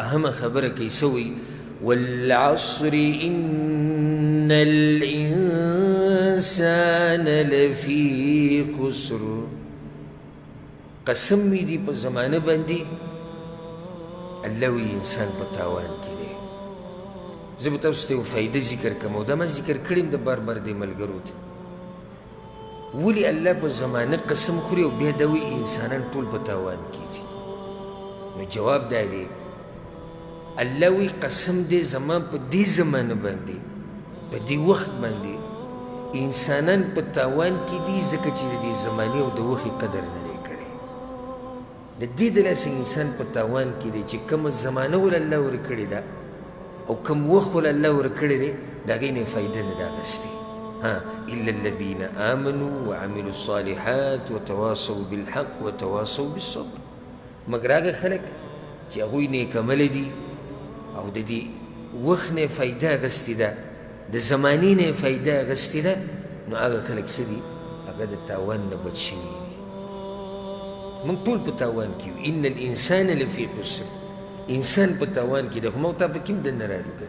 اهمه خبره کوي، څه وایي؟ والعصر ان الانسان لفي خسر. قسم مې دي په زمانه باندې، الله وایي انسان په تاوان کې دی. زه به تاسو ته یو فایده ذکر کوم، او دا ما ذکر کړې هم د بار بار دې ملګرو ته. ولې الله په زمانه قسم خوري او بیا دا وایي انسانان ټول په تاوان کې دي؟ نو جواب دا دی، الله وایي قسم دی زما په دې زمانه باندې، په دې وخت باندې انسانان په تاوان کې دي، ځکه چې د دې زمانې او د وخت قدر نه دی کړی. د دې د لاسه انسان په تاوان کې دی چې کومه زمانه ول الله ورکړې ده او کوم وخت ول الله ورکړی دی، د هغې نه یې فایده نه ده اخیستې. إلا الذين آمنوا وعملوا الصالحات وتواصوا بالحق وتواصوا بالصبر. مګر هغه خلک چې هغوی نیک عمله دي او د دې وخت نه یې فایده اخیستې ده، د زمانې نه یې فایده اخیستې ده، نو هغه خلک څه دي؟ هغه د تاوان نه بچ شوي دي. موږ ټول په تاوان کې یو. ان الانسان لفي خسر، انسان په تاوان کې دی، خو ما او تا پکې هم دننه رالو که.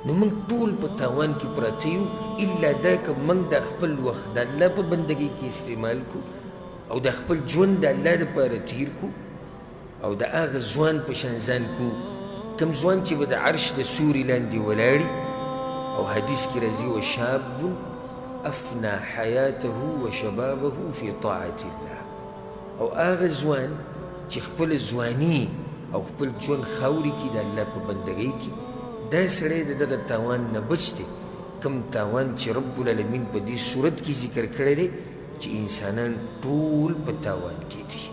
نو موږ ټول په تاوان کې پراته یو، الا دا که موږ د خپل وخت د الله په بندګۍ کې استعمال کړو او د خپل ژوند د الله دپاره تیر کړو او د هغه ځوان په شان ځان کړو کوم ځوان چې به د عرش د سوري لاندې ولاړي، او حدیث کې راځي وشاب افنا حیاته وشبابه فی طاعة الله، او هغه ځوان چې خپل ځواني او خپل ژوند خاورې کړي د الله په بندګۍ کې، دا سړی د دغه تاوان نه بچ دی، کوم تاوان چې رب العالمین په دې صورت کې ذکر کړی دی چې انسانان ټول په تاوان کې دي،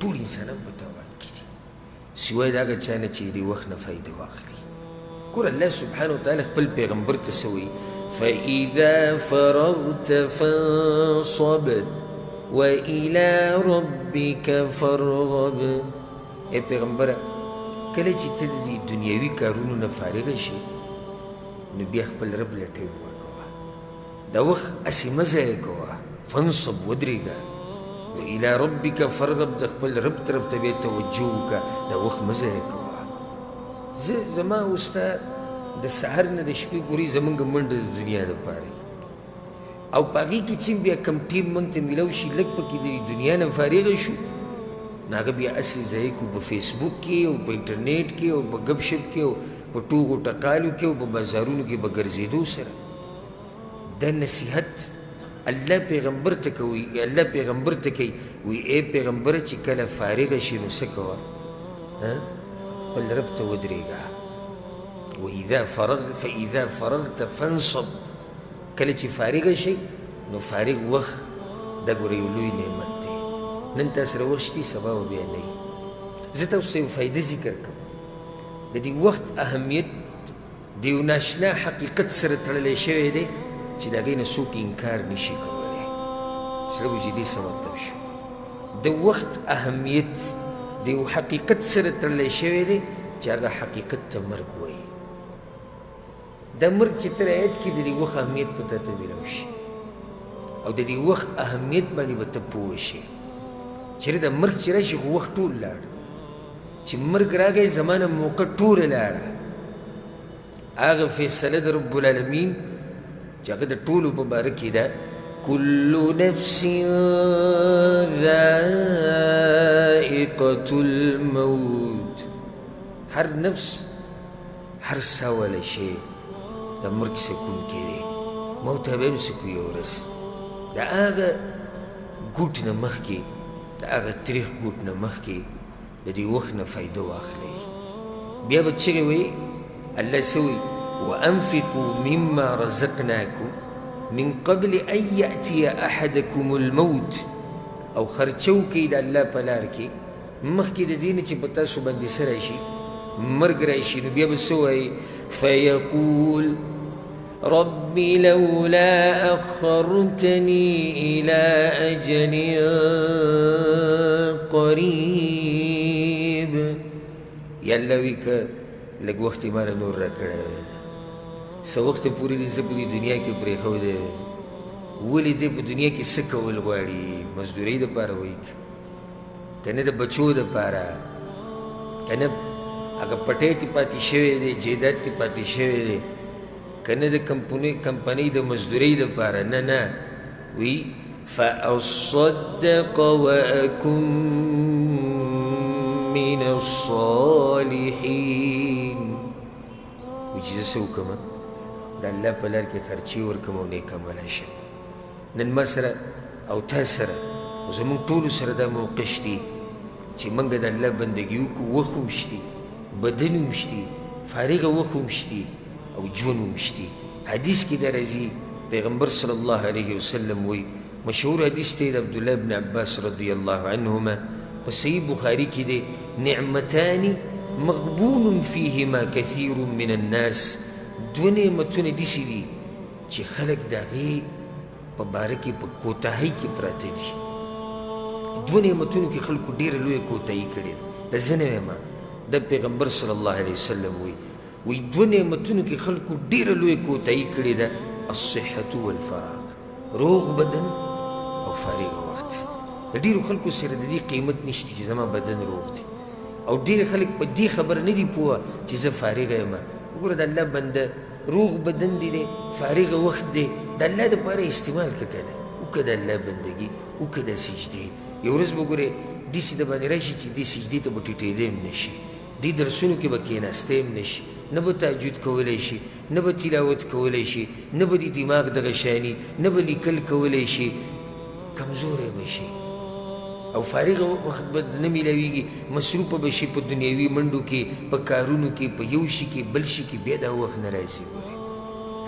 ټول انسانان په تاوان کې دي، سوای د هغه چا نه چې د وخت نه فایده واخلي. ګوره الله سبحانه وتعالی خپل پیغمبر ته څه وایي؟ فإذا فرغت فانصب وإلى ربك فارغب. ای پیغمبره، کله چې ته د دې دنیوي کارونو نه فارغه شې، نو بیا خپل رب له ټایم ورکوه، دا وخت هسې مه ضایع کوه، فانصب، ودرېږه، وإلى ربك فارغب، د خپل رب طرف ته بیا توجه وکړه، دا وخت مه ضایع کوه. زه زما او ستا د سهار نه د شپې پورې زمونږ منډه د دنیا دپاره وي، او په هغې کې چې بیا کوم ټیم موږ ته میلاو شي، لږ پکې د دنیا نه فارغه شو، نو هغه بیا هسې ضایع کړو په فیسبوک کې او په انټرنیټ کې او په ګپ شپ کې او په ټوغو ټقالو کې او په بازارونو کې به ګرځېدو سره. دا نصیحت الله پیغمبر ته کوي، الله پیغمبر ته کوي، وایي ای پیغمبره چې کله فارغه شې نو څه کوه؟ خپل رب ته ودرېږه. وإذا فرغ فإذا فرغت فانصب، کله چې فارغه شې نو فارغ وخت دا ګوره یو لوی نعمت دی. نن تا سره وخت شتي، سبا به بیا نه وي. زه تاسو ته یو فایده ذکر کوم، د دې وخت اهمیت د یو ناشنا حقیقت سره تړلی شوی دی چې د هغې نه څوک انکار نشي کولی. سره به چې دې څه مطلب شو؟ د وخت اهمیت د یو حقیقت سره تړلی شوی دی چې هغه حقیقت ته مرګ وایي. دا مرګ چې ته رعایت کړې، د دې وخت اهمیت به تا ته میلاو شي او د دې وخت اهمیت باندې به ته پوه شې. چېرې دا مرګ چې راشي خو وخت ټول لاړ، چې مرګ راغی زمانه موقع ټوله لاړه. هغه فیصله د رب العالمین چې هغه د ټولو په باره کې ده، كل نفس ذائقة الموت، هر نفس هر سا والا شی د مرګ سکون کې دی. موت به هم څه یوه ورځ د هغه ګوټ نه مخکې، د هغه تریخ ګوټ نه مخکې د دې وخت نه فایده واخلئ. بیا به چیغې وایي، الله څه وایي؟ وأنفقوا مما رزقناكم من قبل أن يأتي أحدكم الموت، او خرچه وکړئ د الله په لار کې مخکې د دې نه چې په تاسو باندې څه راشي، مرګ راشي. نو بیا به څه وایي؟ فیقول رب لولا أخرتني إلى أجل قریب. یا الله وی که لږ وخت یې ماله نور راکړی وی، څه وخت پورې دې زه په دې دنیا کې پرېښودی وی، ولې دې په دنیا کې څه کول غواړي؟ مزدورۍ دپاره وایي که نه د بچو دپاره، که نه هغه پټی ترې پاتې شوی دی، جایداد ترې پاتې شوی دی، که نه د کمپنۍ د مزدورۍ دپاره، نه نه، وی فأصدق وأكن من الصالحين. وی چې زه څه وکړم؟ د الله په لار کې خرچې ورکړم او نیک عمله شم. نن ما سره او تا سره او زموږ ټولو سره دا موقع شتي چې موږ د الله بندګي وکړو. وخت هم شتي، بدن هم شتي، فارغه وخت هم شتي او ژوند هم شتي. حدیث کې دا راځي، پیغمبر صلی الله علیه وسلم وایي، مشهور حدیث دی د عبدالله بن عباس رضی الله عنهما، په صحیح بخاري کې دی، نعمتان مغبون فیهما کثیر من الناس. دوه نعمتونه داسې دي چې خلک د هغې په باره کې په کوتاهۍ کې پراته دي. دوه نعمتونو کې خلکو ډېره لویه کوتاهي کړې ده. دا زه نه وایم، دا پیغمبر صلی الله علیه وسلم وایي، وایي دوه نعمتونو کې خلکو ډېره لویه کوتاهي کړې ده، الصحة والفراغ، روغ بدن او فارغ وخت. د ډېرو خلکو سره د دې قیمت نشته چې زما بدن روغ دی، او ډېر خلک په دې خبره نه دي پوه چې زه فارغه یم. وګوره د الله بنده، روغ بدن دی دی، فارغ وخت دی، د الله دپاره استعمال کړه که نه، وکړه د الله بندګي، وکړه د سجدې. یو ورځ به ګورې داسې د باندې راشي چې دې سجدې ته به ټیټېدی هم نه شي، دې درسونو کې به کښېناستی هم نه شي، نه به تهجد کولی شي، نه به تلاوت کولی شي، نه به د دماغ دغه شاني، نه به لیکل کولی شي، کمزوری به شي او فارغ وخت به نه میلاویږي، مصروفه به شي په دنیوي منډو کې، په کارونو کې، په یو شي کې بل شي کې، بیا دا وخت نه راځي. ګورې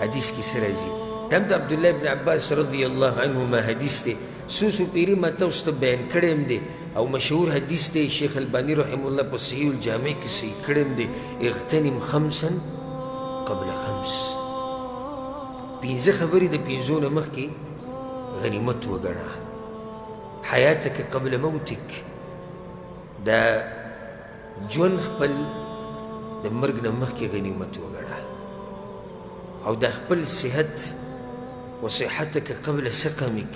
حدیث کې څه راځي؟ دا هم د عبدالله بن عباس رضی الله عنهما حدیث دی، څو څو پیرې ما تاسو ته بیان کړی هم دی او مشهور حدیث دی، شیخ الباني رحمه الله په صحیح الجامع کې صحیح کړی هم دی، اغتنم خمسا قبل خمس، پنځه خبرې د پنځو نه مخکې غنیمت وګڼه. حیاتک قبل موتک، دا ژوند خپل د مرګ نه مخکې غنیمت وګڼه، او د خپل صحت وصحتک قبل سقمک،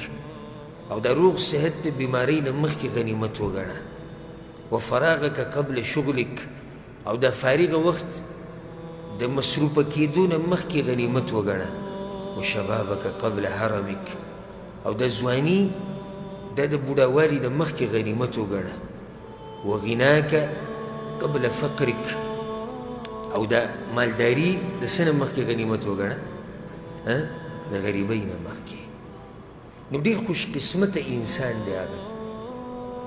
او د روغ صحت د بیمارۍ نه مخکې غنیمت وګڼه. وفراغک قبل شغلک، او د فارغ وخت د مصروفه کېدو نه مخکې غنیمت وګڼه. وشبابک قبل هرمک، او د ځواني دا د بوډاوالي نه مخکې غنیمت وګڼه. وغناک قبل فقرک، او د مالداري د څه نه مخکې غنیمت وګڼه؟ د غریبۍ نه مخکې. نو ډېر خوش قسمته انسان دی هغه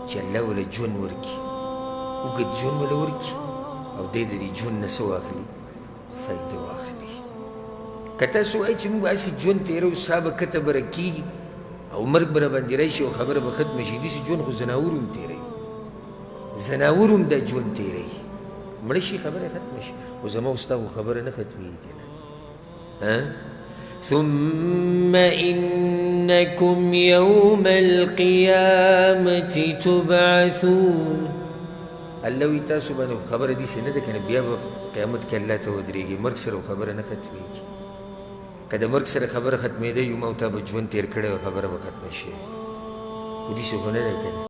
چې الله وله ژوند ورکړي، اوږد ژوند وله ورکړي، او دی د دې ژوند نه څه واخلي؟ فایده واخلي. که تاسو وایئ چې موږ هسې ژوند تېروو، ساه به کته بره کېږي او مرګ به راباندې راشي او خبره به ختمه شي، داسې ژوند خو ځناور هم تېروي، ځناور هم دا ژوند تېروي، مړه شي خبره یې ختمه شي، خو زما او ستا خو خبره نه ختمېږي که نه. ثم إنكم يوم القيامة تبعثون. الله وایي تاسو باندې خبره داسې نه ده که نه، بیا به قیامت کې الله ته ودرېږي، مرګ سره خبره نه ختمېږي. که د مرګ سره خبره ختمېدی یو، ما او تا به ژوند تېر کړی وای، خبره به ختمه شي، خو داسې خو نه ده که نه.